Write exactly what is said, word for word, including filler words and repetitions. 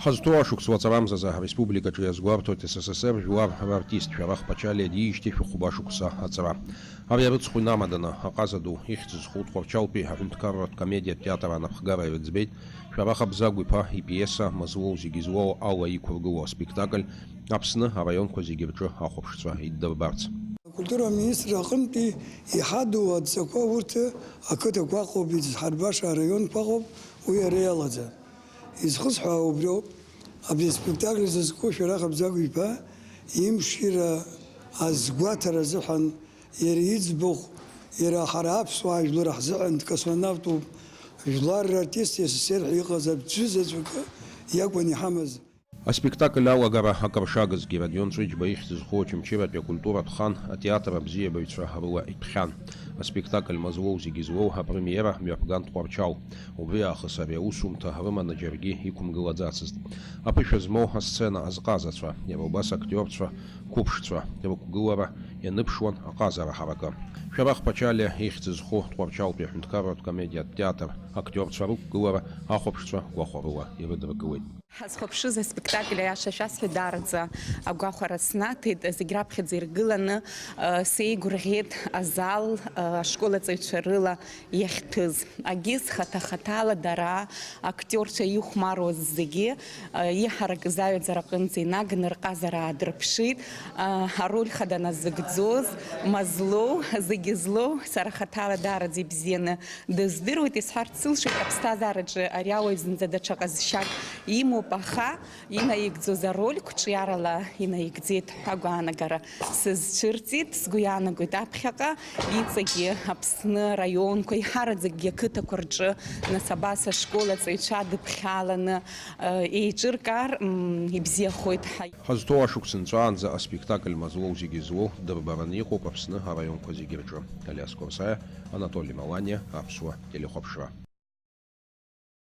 Ҳазҭоу ашықәс уаҵарамзазы ареспубликаҿы иазгәарҭоит С С С Р жәлар рартист Шәарах Ԥачалиа диижьҭеи шәахәба шықәса аҵара. Ари арыцхә инамаданы, аҟаза ду ихьӡ зху Тҟәарчалтәи аҳәынҭқарратә комедиатә театр анапхгара ирыӡбеит Шәарах Абзагә-иԥа ипиеса Мазлоу зегьы злоу ала иқәыргылоу аспектакль Аԥсны араионқәа зегьы рҿы ахәаԥшцәа иддырбарц. Акультура аминистр аҟынтәи иҳадоу адҵақәа урҭ ақыҭақәа аҟоуп, изҳарбаша араионқәа аҟоуп, уи ара иалаӡам. Изхысҳәаауа убриоуп, абри аспектакль зызку Шәарах Абзагә-иԥа имшира азгәаҭара азыҳәан иара иӡбахә, иара ҳара аԥсуаа жәлар ҳзыҳәан дкосмонавтуп, жәлар рартист С С С Р ҳәа иҟаз аӡәы заҵәык иакәын иҳамаз. Аспектакль алагара акыр шагызгьы Родион Ҵәыџьба ихьӡ зху Очамчыратәи акультуратә хан атеатр абзиабаҩцәа рыла итәхьан. Аспектакль Мазлоу зегьы злоу апремиера мҩаԥган Тҟәарчал. Убри аахыс ари аусумҭа рыманы џьаргьы иқәымгылаӡацызт. Аԥышәа змоу асцена азҟазацәа, иара убас актиорцәа, қәыԥшцәа рықәгылара ианыԥшуан аҟазара ҳаракы. Шәарах Ԥачалиа ихьӡ зху Тҟәарчалтәи аҳәынҭқарратә комедиатә театр актиорцәа рықәгылара ахәаԥшцәа гәахәарыла ирыдыркылеит. Ҳазхәаԥшыз аспектакль, аиаша шәасҳәоит, даараӡа агәахәара снаҭеит. Зегь раԥхьаӡа иргыланы, э, сеигәырӷьеит азал, э, ашкол аҵаҩцәа рыла иахьҭыз. Агьыс хаҭа-хаҭала дара, актиорцәа ихәмаруаз зегьы, э, иҳаракыз аҩаӡара аҟынӡа инаганы рҟазара аадырԥшит. Э, ароль хада назыгӡоз, Мазлоу, зегьы злоу, сара хаҭала даараӡа ибзианы дыздыруеит, исҳәарц сылшоит, аԥсҭазаараҿы ари ауаҩ зынӡа даҽа ҟазшьак имоуп, аха инаигӡоз ароль қәҿиарала инаигӡеит ҳәа агәаанагара сызцәырҵит. Сгәы иаанагоит аԥхьаҟа иҵегьы Аԥсны араионқәа, еиҳараӡакгьы ақыҭақәа рҿы, нас абас ашкол аҵаҩцәа дыԥхьаланы, э, еиҿыркаар, м, ибзиахоит ҳәа. Ҳазҭоу ашықәс нҵәаанӡа аспектакль Мазлоу зегьы злоу дырбараны иҟоуп Аԥсны араионқәа зегьы рҿы. Алиас Қәарсаиа, Анатоли Маланиа, Аԥсуа телехәаԥшра.